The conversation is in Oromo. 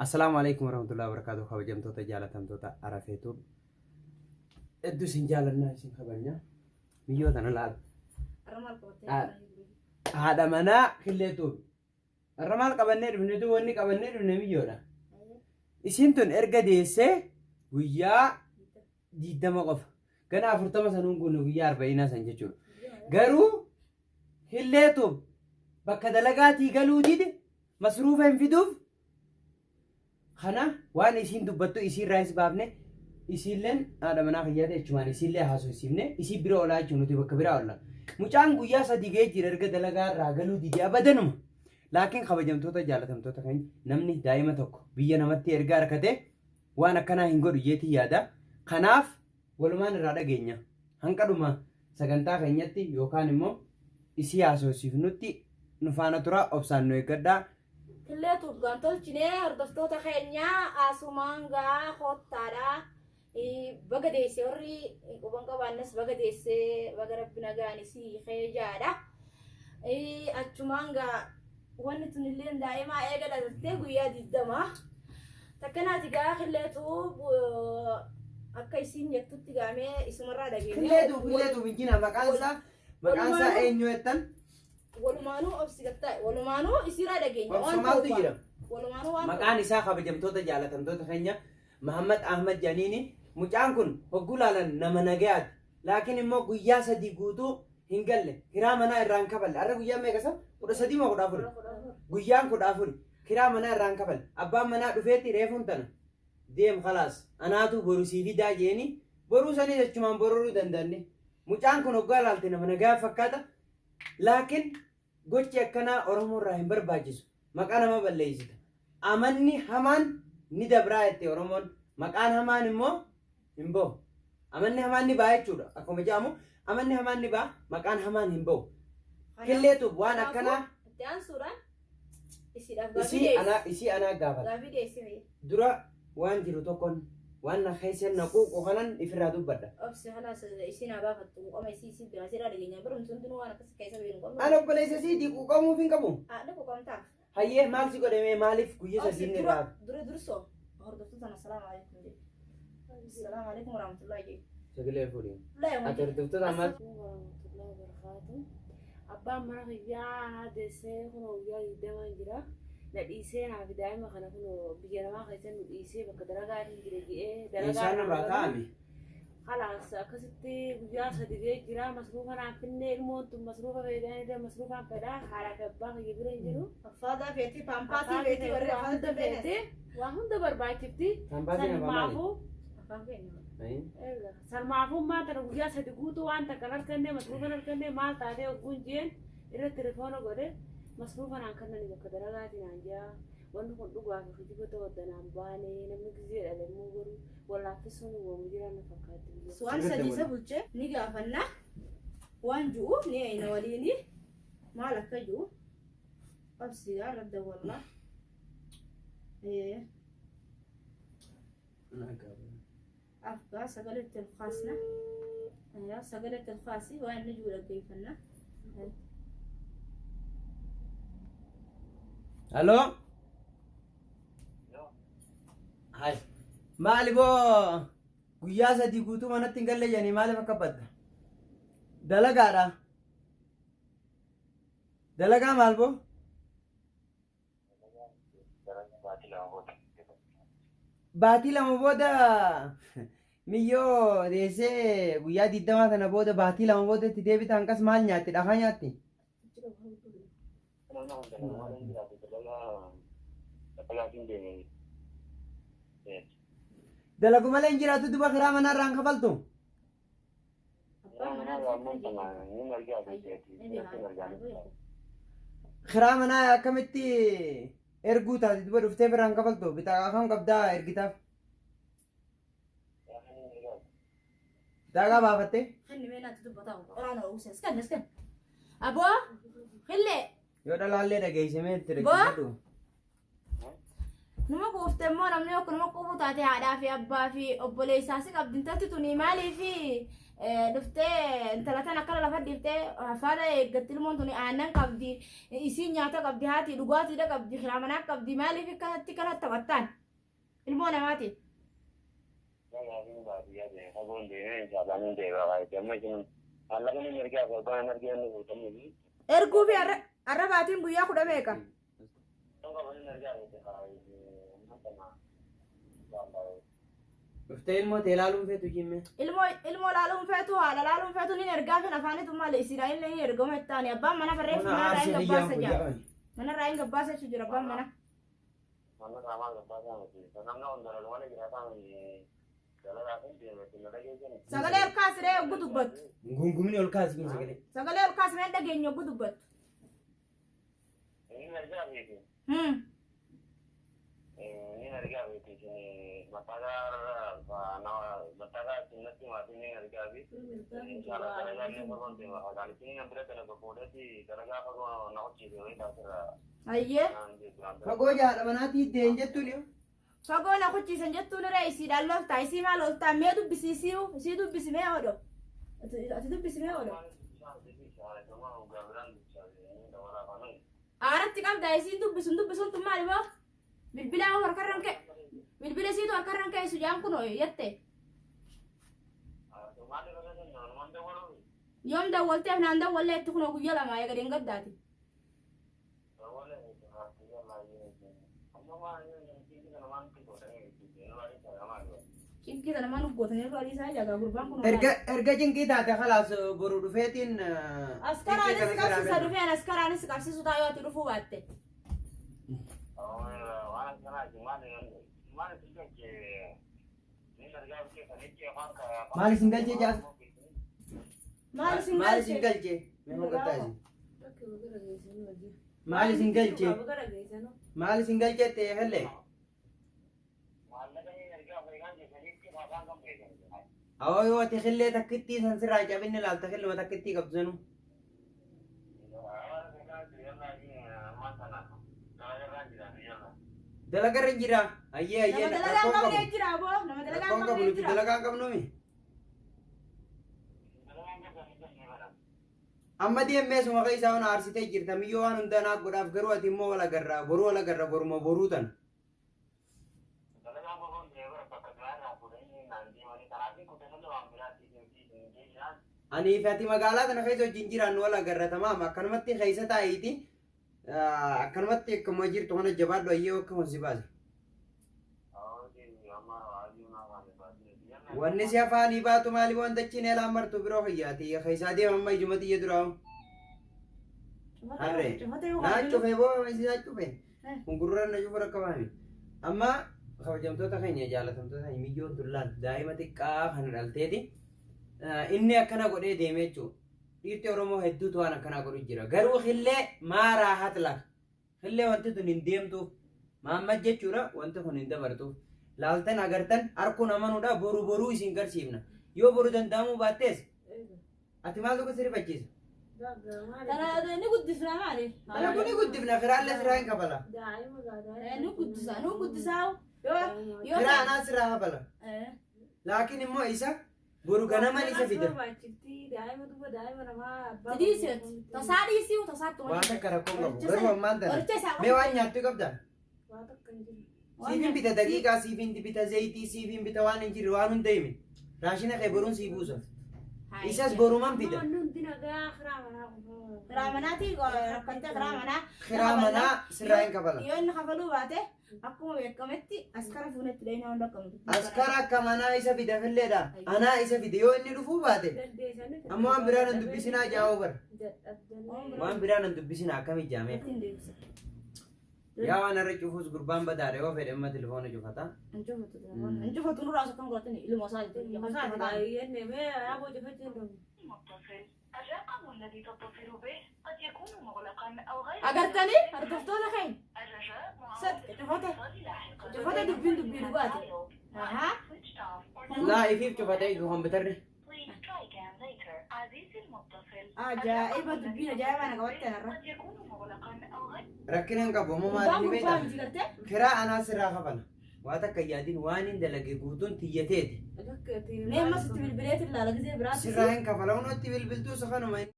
Assalaamu alaikum warahmatullahi wabarakatuh kabajamtoota jaalatamtoota Arafeetu hedduu isin jaalannaa isin kabajna miyyoo tana laal Har'a maal qabattee Ah. dhuftan? Haadha manaa killeetu har'a maal qabannee dhufnetu wanni qabannee dhufne miyyoodha. Isiin tun erga deessee guyyaa 20 qofa gana 40 sanuun guunne guyyaa arba'inaa san jechuudha. Garuu hilleetu bakka dalagaatii galuu dide masruufa hin fiduuf. Kana waan isiin dubbattu isiirraayis baafne, isiilleen haadha manaa kiyyaati jechumaan isiillee haasofsiifne, isii bira olaa jechuun nuti bakka biraa olla. Mucaan guyyaa 3 ga'ee jira erga dalagaa irraa galuu dide abadanuma. Laakiin kabajamtoota jaalatamtoota keenya, namni daa'ima tokko biyya namatti erga harkate waan akkanaa hin godhu jeetii yaada. Kanaaf walumaan irraa dhageenya. Hanqa dhuma sagantaa keenyatti yookaan immoo isii haasofsiifnutti nu faana turaa, obsaan nu eeggadhaa. Killee tuubgaan tolchinee hordoftoota keenyaa asumaan gaa koottaadha. Baga deesse warri quban qabaannes, baga deesse, baga rabbi nagaan isii hiikee jaadha. Achumaan gaa wanni tunilleen daa'imaa eega dhalattee guyyaa 20. Takkanaati gaa killee tuub akka isiin jettutti gaamee isumarraa dhageenya. Killee tuub, killee tuub injina maqaan isaa eenyu jettan? Walumaanuu obsi gattaa walumaanuu isiirraa dhageenya. Obsa maaltu jira? Walumaanuu waan Maqaan isaa, kabajamtoota jaalatamtoota keenya, Mahammad Ahmad Janiini. Mucaan kun hogguu laalan nama nagayaati. Laakiin immoo guyyaa 3 guutuu hin galle. Kiraa manaa irraa hin kafalle. Har'a guyyaan meeqa isa? 13 moo 14? Guyyaan 14. Kiraa manaa irraa hin kafalle. Abbaan manaa dhufeetti reefuun tana. Deem kalaas anaatu boru sii fidaa jeeni, boruu sanis achumaan bororuu danda'anne. Mucaan kun hoggaa laalte nama nagaa fakkaata. Laakiin gochi akkanaa Oromoo irraa hin barbaachisu. Maqaa nama balleessita. Amanni hamaan ni dabraa jette Oromoon. Maqaan hamaan immoo hin bahu. Amanni hamaan ni ba'a jechuudha. Akkuma jedhamu amanni hamaan ni ba'a, maqaan hamaan hin bahu. Killeetu waan akkanaa Itti aansuudhaan isiidhaaf gaaffii isii dhiyeessi. anaa isii anaa gaafata. Gaaffii dhiyeessi fayyada. Dura waan jiru tokkon waan na keessa na quuqu kanan ifirraa dubbadha. Obsi kanaas isiin haa baafattu, quuqama isii isii biraa sirraa dhageenya barumsi hundinuu waan akkasii keessa beeknu qabnu. An obboleessa isiitii quuqamuuf hin qabu. Haadha quuqamtaaf. Hayyee, maal si godhame? Maaliif guyya Obsi sadiin dura irraa? dura dursoo hordoftoota assalaamu alaikum jedhe. Assalaamu alaikum warahmatullahi jedhe. Sagalee fuudhi. Laa Ati hordoftoota ammaa. Warahmatullahi wabarakatuh. Abbaan mana kiyyaa naa deessee kunoo guyyaa 20 jira. Na dhiisee naa fi daa'ima kana kunoo biyya namaa keessa nu dhiisee bakka dalagaatiin jira jedhee dalagaa Meeshaan nurraa kaa'ame. Kalaas akkasitti guyyaa 3 ga'ee jira. Masruufa naan finnee, ilmoon tun masruufa fayyadanii masruufaan fedhaa, haadhaa fi abbaa kiyya bira hin jiru. Affaadaa feetii, paampaasii feetii, warri waa afaan hunda feetes. feete, waa hunda barbaachifti. Paampaasiin afaan maali? Salmaafuu Afaan feene. Salmaafuu maal tana guyyaa 3 guutuu waan takka hin arganne, masruufa hin arganne. Maal taatee ogguun jeen irratti telefoona godhe, masruufa naan kennani bakka dalagaati naan jaa. Wanni kun dhugaa fi kijiba ta'uu adda naan baane. Namni gizee dhale immoo garuu wallaaffisuun uumamu jiraan na fakkaatti biyya. Waan 3 isa bulche ni gaafanna. Waan ju'u ni eeyna waliini. Maal akka ju'u. Obsi gaa irra dawwallaa. Afgaa sagalee itti ol kaasna. Yaa sagalee itti ol kaasi, waan inni jiru dhaggeeffanna. Haloo? Hai. Maali boo guyyaa 3 guutuu manatti hin galle jedhanii, maaliif akka badda? Dalagaadha. Dalagaa maal boo? Baatii 2 booda, miyyoo deessee guyyaa 20 sana booda, baatii 2 booda itti deebita. Hanqas maal nyaatti? Dhakaa nyaatti? Dalagu malee hin jiraatu, duba kiraa manaa irraa hin kafaltu. Abbaan manaa Kiraa manaa akkamitti erguu taate? Duba dhuftee biraan hin kafaltu, bitaa akkam qabdaa ergitaaf? Bitaakaa baafattee? Kenni mee naatti dubbataa qoraan oowwisa. Iskan iskan. Aboo hillee. Yoo dhalaallee dhageessimee itti Boo? dhaggeeffadhu. Numa quufte immoo namni akka nama quufu taate haadhaa fi abbaa fi obboleessaa si qabdi intalti tuni maaliif dhuftee intala tana akkana lafa dhiiftee hafaala eeggatti ilmoon tuni aannan qabdi isiin nyaata qabdi haati dhugaatiidha qabdi kiraa manaa qabdi maaliif akkanatti kana taphattaan ilmoo namaati. Erguu fi arra baatiin guyyaa kudha meeqa? Dhuftee ilmoo tee ilaaluun feetu jimme. Ilmoo ilmoo laaluun feetu haadha laaluun feetu ni ergaa fi afaanitu maali isiidhaan illee ni ergama ittaani abbaan mana barreessu Mana manarraa hin aarsee hiyyaan gabbaasa kun jira. jedhani. Manarraa hin gabbaasa jechuun jira abbaan mana. Sagalee ol kaasiree yogguu dubbattu. Gungumni ol kaasi kun sagalee. Sagalee ol kaasiree hin dhageenye yogguu dubbattu. Hmm. Hayyee. Fagoo jaadha manaatii deen jettuun yoo. Fagoo na kuchiisan jettuun irra isiidhaan loltaa isii maal loltaa mee dubbisi isii isii dubbisi mee odho. Ati dubbisi mee odho. Aaratti qabdaa isiin dubbisun dubbisuun tun maali boo? Bilbila harkarran ka'e bilbila isiitu harkarran ka'e sujaan kun jette. Yoom dawwalteef naan dawwallee itti kunoo guyyaa lama eega deenggaddaati. Cinqii tana maal gootanii irra isaa jagaa gurbaan kun. Erga erga cinqii taate khalaas boru dhufeetiin. Askaraanis qabsiisa dhufeen askaraanis qabsiisu taayoo ati dhufuu baatte. Maal isin galchee jaas? Maal isin Maal isin galchee? galchee? Mee hoggantaa isin. Maal isin galchee? Maal isin galchee ta'e hellee? Awoo yoo ati xillee takkittii san sirraa cabinni laalta xilluma takkittii qabdu sanuu. Dalagarra hin jira. Ayyee ayyee Nama dalagaa hin rakkoon qabne qabu. jira aboo. Nama dalagaa hin Rakkoon qabu qabne nuti jira. dalagaa hin qabnumi. Amma deemee suma keessaa waan aarsitee jirta miyyoo waan hundaa naa godhaaf garuu ati immoo wal agarraa boruu wal agarra boruma boruu tan. Ani fi ati magaalaa tana keessa wajjin jiraannu wal agarra tamaam akkanumatti keessa taa'iiti akkanumatti akkuma jirtu kana jabaadhu ayyee akka kun si baase. Wanni si afaanii baatu maali wanta achiin eelaan martu biroo kiyyaati keessaa deema amma ijuma xiyya duraa. Harree. Naa cufee boo isaa cufe. Kun gurra na cufu rakka baami. Amma kabajamtoota keenya jaalatamtoota keenya miyyoon tullaan daa'ima xiqqaa kana dhalteeti. Inni akkana godhee deemee jechuudha. Dhiirti Oromoo hedduutu waan akkanaa godhu jira. Garuu hillee maaraa hatlak. Hillee wanti tun hin deemtuuf. Maammad jechuudha wanti kun hin dabartuuf. Laaltan agartan harkuun amanuudha boru boruu isin garsiifna. Yoo boru danda'amuu baattees ati maal tokko si rifachiisa? Tana ni guddisna maali? Kana kun ni guddifna firaallee siraa hin kafala. Ni guddisa nu guddisaa yoo yoo Firaa anaa siraa kafala. Laakiin immoo isa boru ganaman isa fida. Dhiiseet tasaa dhiisii tasaatti Waan takka rakkoon qabu. Garuu ammaan tana. Qoricha isaa Mee waan nyaattu qabda? Siifin bita daqiiqaa, siifin bita zayitii, siifin bita waan hin jirre waan hunda himi. Raashina kee boruun sii buusa. Isas boruman fida. Kiraa manaati rakkate kiraa manaa. Kiraa manaa sirraa hin kafala. Yoo inni kafaluu baate akkuma beekametti askara fuunetti dhahina hunda qabdu. Askara akka manaa isa fida filleedha. Anaa isa fide yoo inni dhufuu baate. Amma waan biraa nan dubbisinaa jaa'oo bara. Waan biraa nan dubbisinaa akkami jaamee. Ittiin deebisa. Yaa waan irra cufuus gurbaan badaadha yoo fedhe amma telefoona cufata. Hin cufatu nurraa osoo kan godhatani ilmoo isaa الرقم الذي تتصل به قد يكون مغلقا أو غير Agartanii hordoftoota keenya الرجاء Sad- cufate الاتصال لاحقا. cufate dubbiin dubbii dhugaati. Ahaa. Switched off or Laa ifiif cufatee kompiitarri. Please try again later. Ajaa'iba dubbiin ajaa'iba na qabatte anarra. Rakkina hin qabu amma Gurbaan maal ni gurbaa beektaa? miti gartee? Kiraa anaa sirraa kafala. Waa takka yaadin waan hin dalage guutuun tiyyateeti. Mee ammas itti bilbileetiin ilaala gisee biraatti. Sirraa hin kafala hunootti bilbiltuu isa kanuma.